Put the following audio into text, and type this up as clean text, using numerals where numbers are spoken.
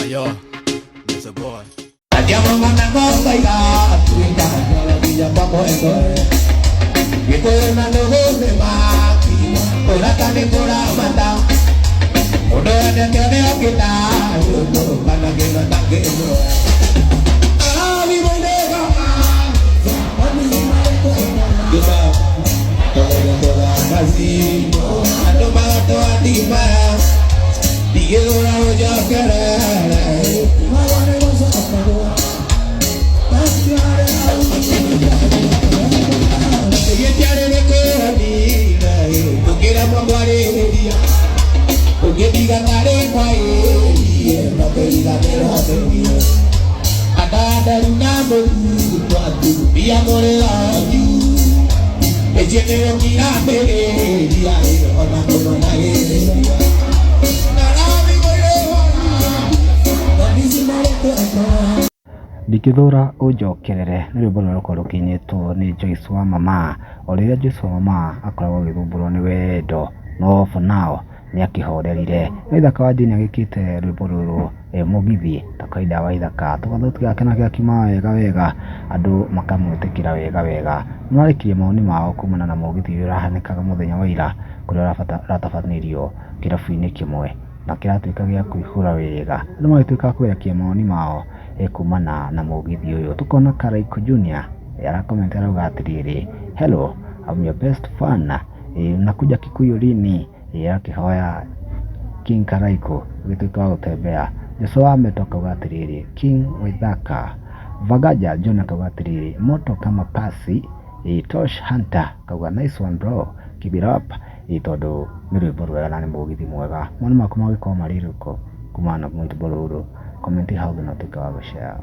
Yo, it's a boy. Ndingĩthũra ũnjokerere nĩ rwĩmbo rũrĩa rũkoragwo rũkĩinĩtwo nĩ Joyce wa Mama. O rĩrĩa Joyce wa Mama akoragwo agĩthumbũrwo nĩ wendo, no for now nĩ akĩhorerire. Waithaka wa Jane agĩkĩte rwĩmbo rũrũ mũgithi ta kawaida Waithaka, tũgathauti gake nake gakiuma wega wega, andũ makamwĩtĩkĩra wega wega. Nĩmarĩkirie mawoni mao kumana na mũgithi ũrĩa ũrahanĩkaga mũthenya wa ira, kũrĩa ũratabanĩrio kĩrabu-inĩ kĩmwe na kĩratuĩka gĩa kũihũra wega. Andũ magĩtuĩka a kũrekia mawoni mao kumana na mũgithi ũyũ. Tũkona Karaiko Junior ara comment arauga atĩrĩrĩ, "Hello, I'm your best fan, unakuja Kikuyu lini?" Akĩhoya King Karaiko agĩtuĩka wa gũtembea. Joshua Wameto akauga atĩrĩrĩ, "King Waithaka." Vagaja John akauga atĩrĩrĩ, "Moto kama pasi." Tosh Hunter akauga, "Nice one bro, keep it up." Tondũ nĩ rwĩmbo rwega na nĩ mũgithi mwega. Mawoni maku mangĩkorwo marĩ rĩrĩkũ kumana na rwĩmbo rũrũ? Comment hau thĩ na ũtuĩke wa gũ share.